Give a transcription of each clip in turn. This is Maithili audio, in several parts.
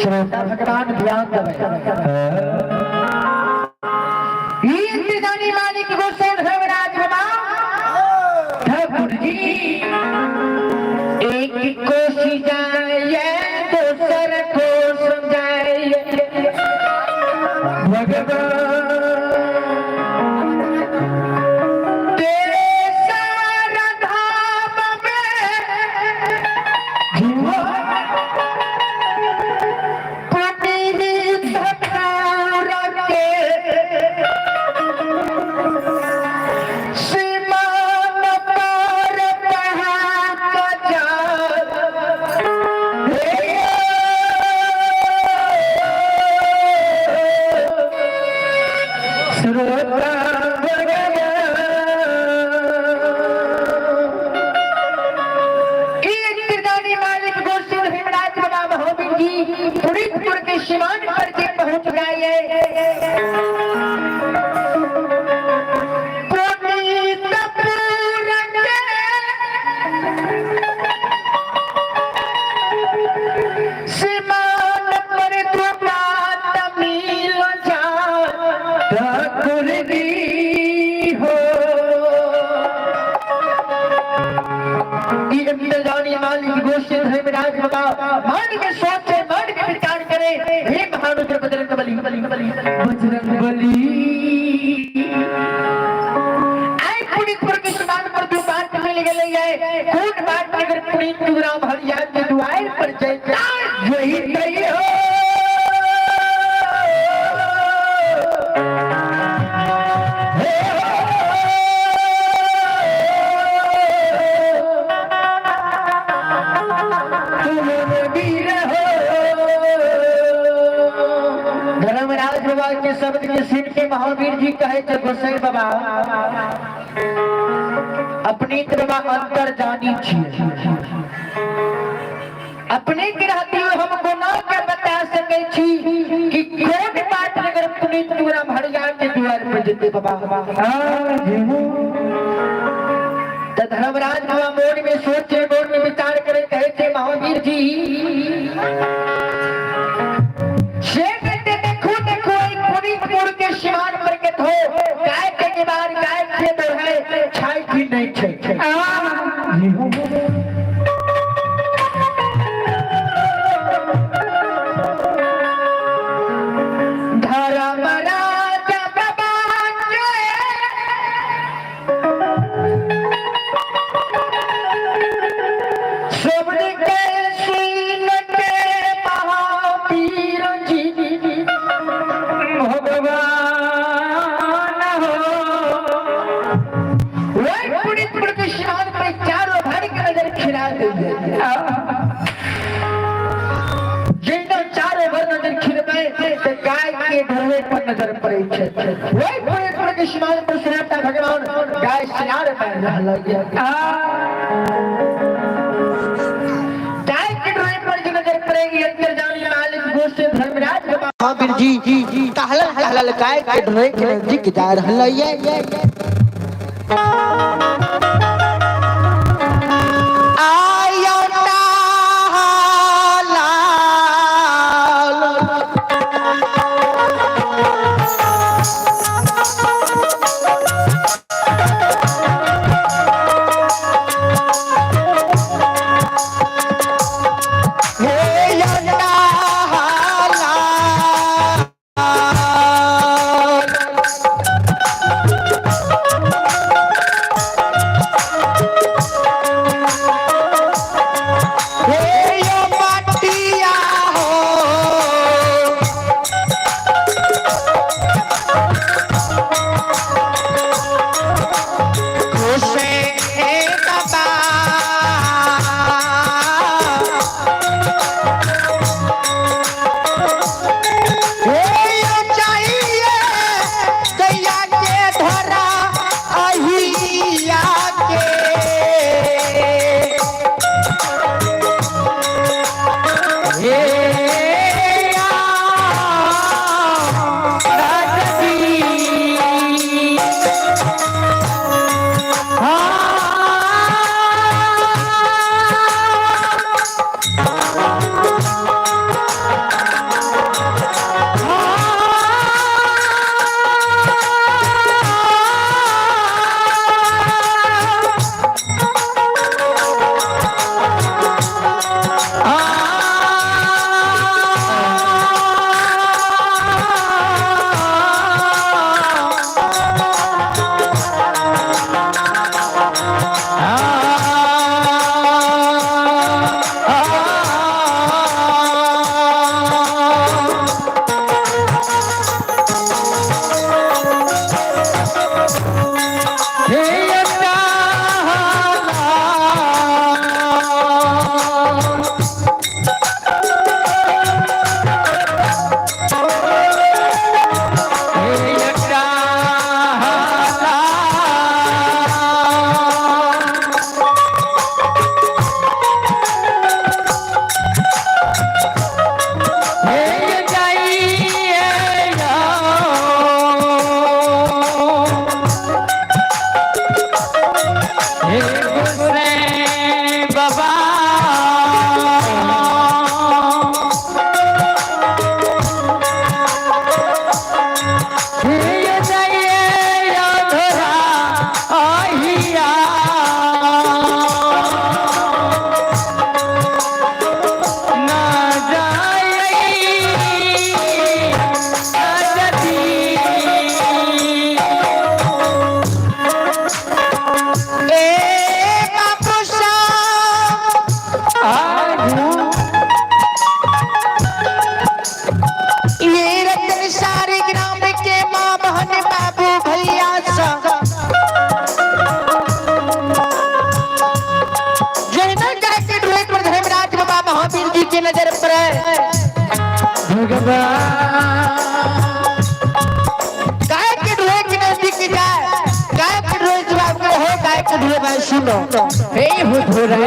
श्रोता भगवान ध्यान देबै। इंद्रदानी मालिक गोसाई धर्मराज बाबा ठाकुर जी एक कोसी जाए दोसर कोस जाए भगवान तेसर धाम में पुरीपुर के सीमान पर के पहुंच गए। सीमान पर मिल जा ठाकुर जी हो। जानी मालिक गोस्वामी धर्मराज बाबा मन में सोचे मन में विचार करे, हे महारुद्र बजरंग बली बजरंग बली। आइ पुनीतपुर के सीमान पर दू बात मिल गेलै है। कोन बात अगर पुनीत राम हरियाण के दुआर पर जैता यही तई हो। के सुन के महावीर जी कहे थे गोसाई बाबा अपनी बाबा अंतर जानी छिए अपने के रहते हुए हम गुना के बता सके छी कि कौन बात अगर पुनीत पूरा भरिया के द्वार पर जेते बाबा। तो धर्मराज बाबा मोन में सोचे मोन में विचार करे कहे थे महावीर जी से कहते देखो देखो एक पुनीतपुर के सिवान पर के धो गाय के निवार गाय के दो है छाई की नहीं छे। धर्मराज बाबा के शब्द के सुन के महावीर जी भगवान हो। वही पुनीतपुर के सिवान पर चारों भाई के नजर खिला देंगे। जिन चारों भर नजर खिलबै तो गाय के ढोवे पर नजर पड़े छै। वही पुनीतपुर के सिवान पर सुनाता भगवान गाय सियार मार रहल ये। गाय के ढोवे पर जो नजर पड़ेगी अंतर जानी मालिक गोष्ठ धर्मराज महावीर जी टहलल टहलल गाय के ढोवे के नजदीक जा रहल ये। आयो लाल हे लाल। सुनो। हे हुजूर हो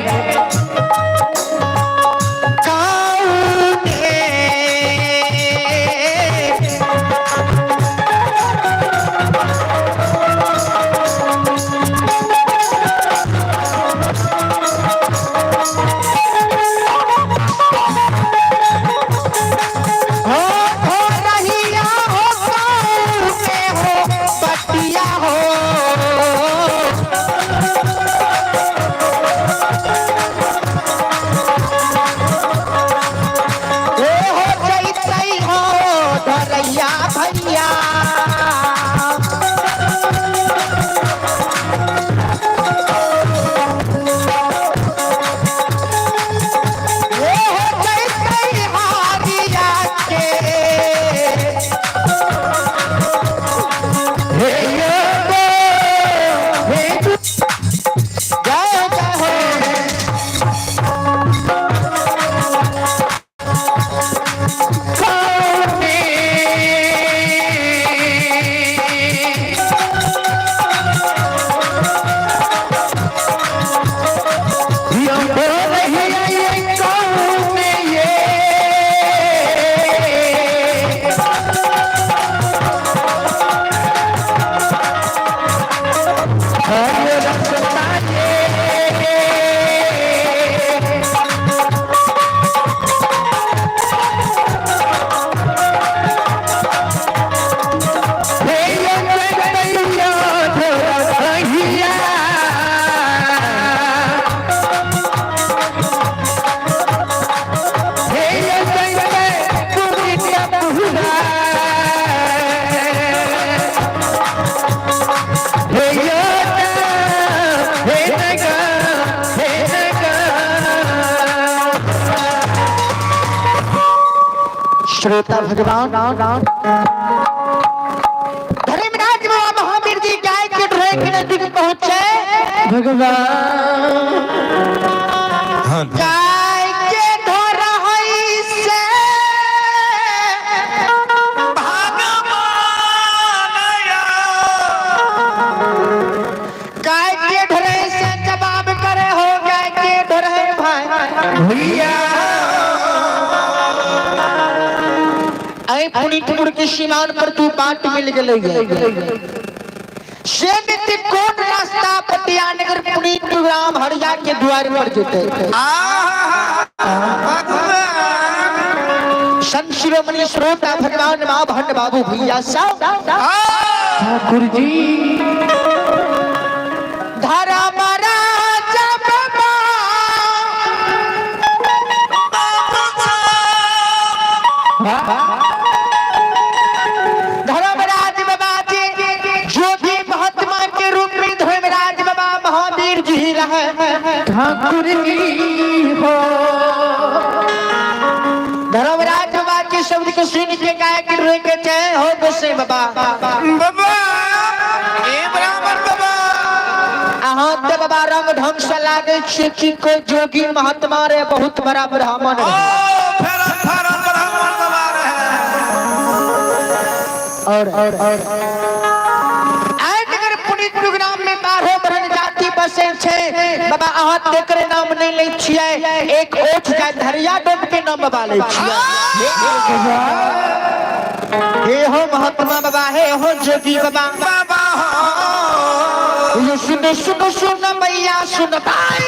हो रहिया हो के हो बतिया हो। ए हो जैतै हो धरैया भैया। ए हो जैतै हारिया के। हे योगो, हे जय जय हो। श्रोता भगवान धर्मराज बाबा महावीर जी गाय के ढोए के नजदीक पहुंचे। भगवान गाय के ढोरहई से गाय के ढोरहई से जवाब करे हो गाय के ढोरहई भाई भैया। ऐ पुनीतपुर के सीमान पर तू बाट मिल गेलै। से नित्य कोन रास्ता पटियानगर पुनीतपुर ग्राम हरिया के द्वार पर जेते। संत शिरोमणि श्रोता भगवान माँ भंड बाबू भैया सब ठाकुर जी धरा महाराज बाबा धर्मराज बाबा जी ज्योति महात्मा के रूप में धर्मराज बाबा महावीर जी रहे। ठाकुर जी हो धर्मराज बाबा के शब्द को सुन के गाय के रोए के जय हो गोसाई बाबा। बाबा ए ब्राह्मण बाबा अहाँ ते बाबा रंग ढंग से लागे छी कि कोई जोगी महात्मा रे बहुत बड़ा ब्राह्मण ओ है। फेरा फेरा ब्राह्मण बाबा रहे। और आयनगर पुनीत प्रोग्राम में बारहो वर्ण जाति बसे छे बाबा, अहाँ तेकरे नाम नहीं लै छियै, एक ओठ जाय धरिया डोम के नाम बाबा लै छियै। हे हो महात्मा बाबा, हे हो जोगी बाबा। बाबा हो यो सुन सुन सुन मैया सुन भाई।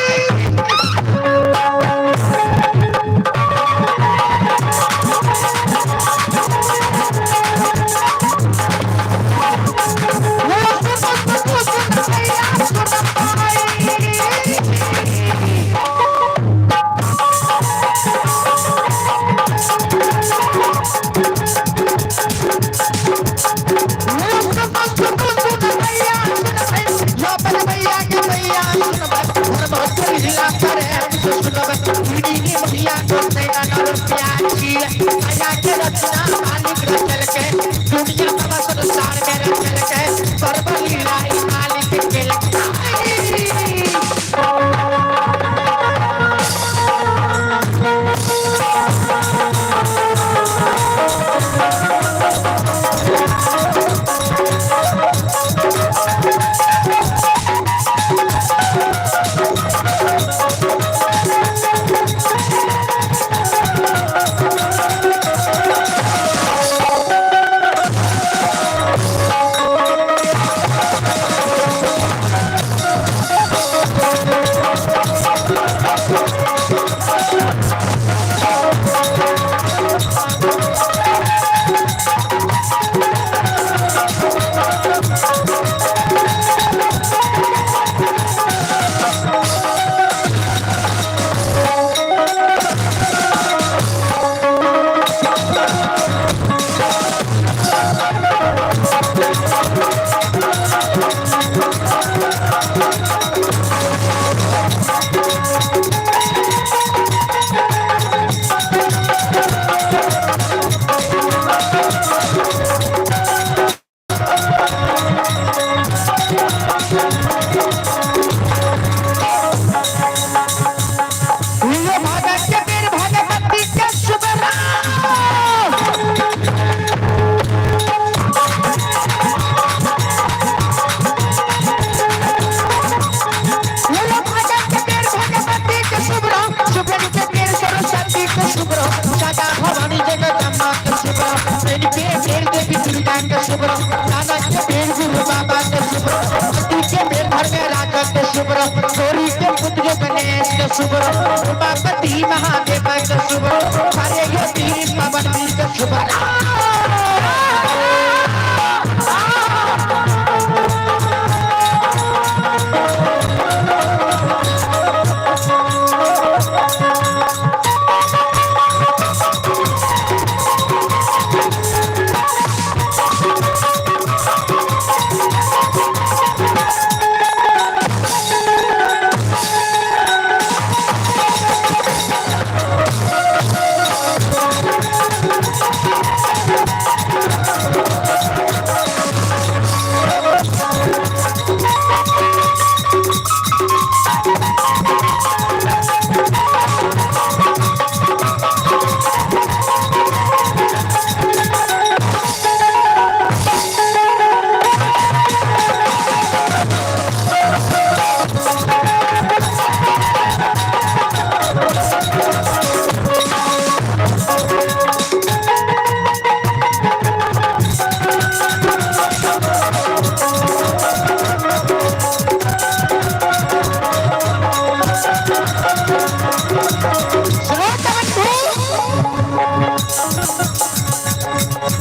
शुभ्र, नाना के वीर गुरु बाबा के शुभ्र, पति के वीर धर्मराज के शुभ्र, गौरी के पुत्र गणेश के शुभ्र, उमापति महादेव के शुभ्र, सारे ये वीर पवन वीर के शुभ्र।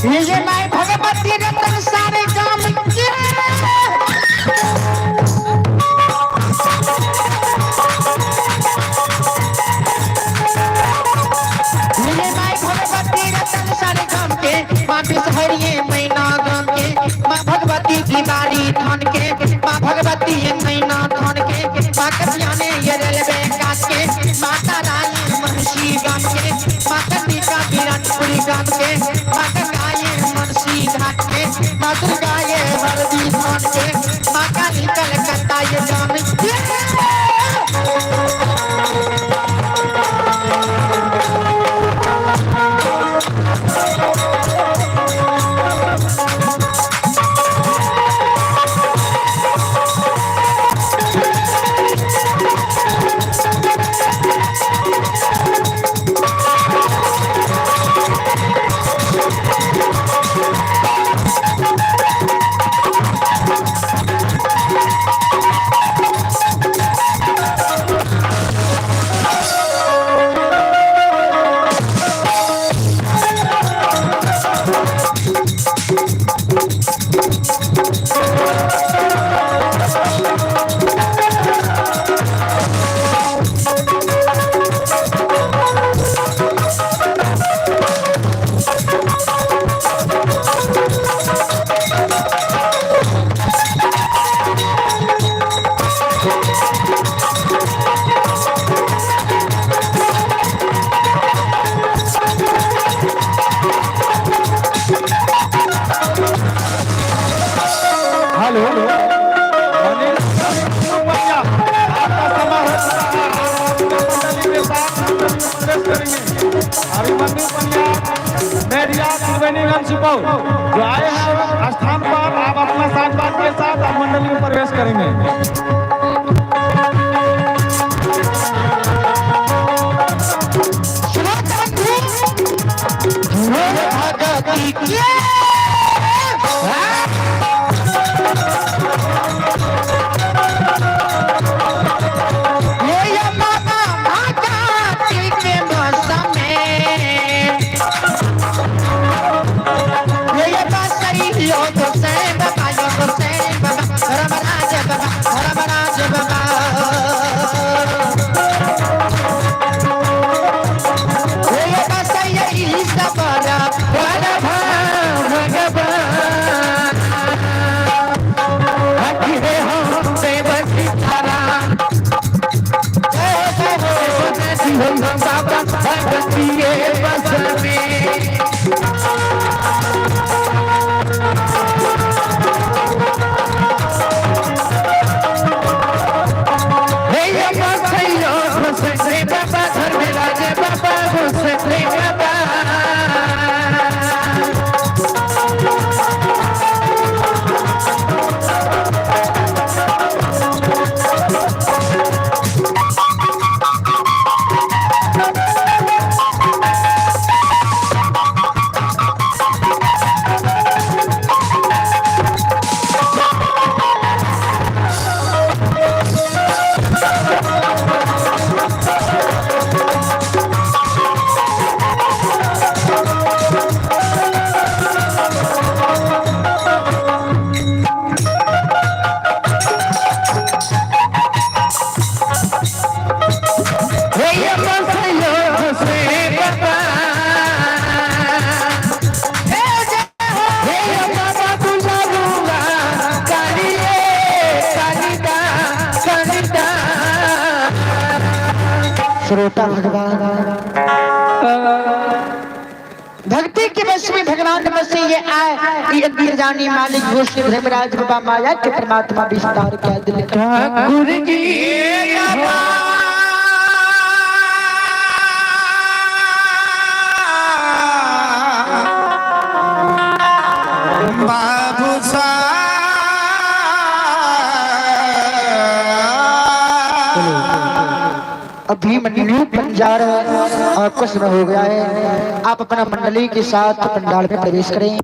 ये my Bhagwati रतन सारे गाम के। ये my Bhagwati रतन सारे गाम के, माँ बिसहरिये मैना गाम के, माँ भगवती की बारी थान के, माँ भगवती ये मैना थान के, माँ कटियाने ये रेलवे काट के, माता रानी महर्षि गाम के, माँ कन्निका विराटपुरी गाम के, माँ गंगा ये मनसी घाट के, माँ दुर्गा ये हरदी थान के, माँ काली कलकत्ता ये गाम के। हेलो मनीष भैया, आपका समय हो चुका है। आप अपने मंडली के साथ प्रवेश करेंगे। अभिमन्यु पंड्या मेरिया त्रिवेणीगंज सुपौल जो आए हैं स्थान पर, आप अपना साथ बात के साथ आप मंडली में प्रवेश करेंगे। भगवती के ये माता भगवती के मौसम में, ये बसरी यो गोसैन बाबा, यो गोसैन बाबा, रमराज बाबा, रमराज बाबा। ये बसरी सबरा भगवान हरे हम देवसितारा बाबा भगवती बस में। श्रोता भगवान भक्ति के वश में भगवान बस से ये आए ये गिरजानी मालिक घोष धर्मराज बाबा माया के परमात्मा विस्तार क्या दिल ठाकुर जी बाबू अभी मंडली पंजार आपका समय हो गया है, आप अपना मंडली के साथ पंडाल में प्रवेश करें।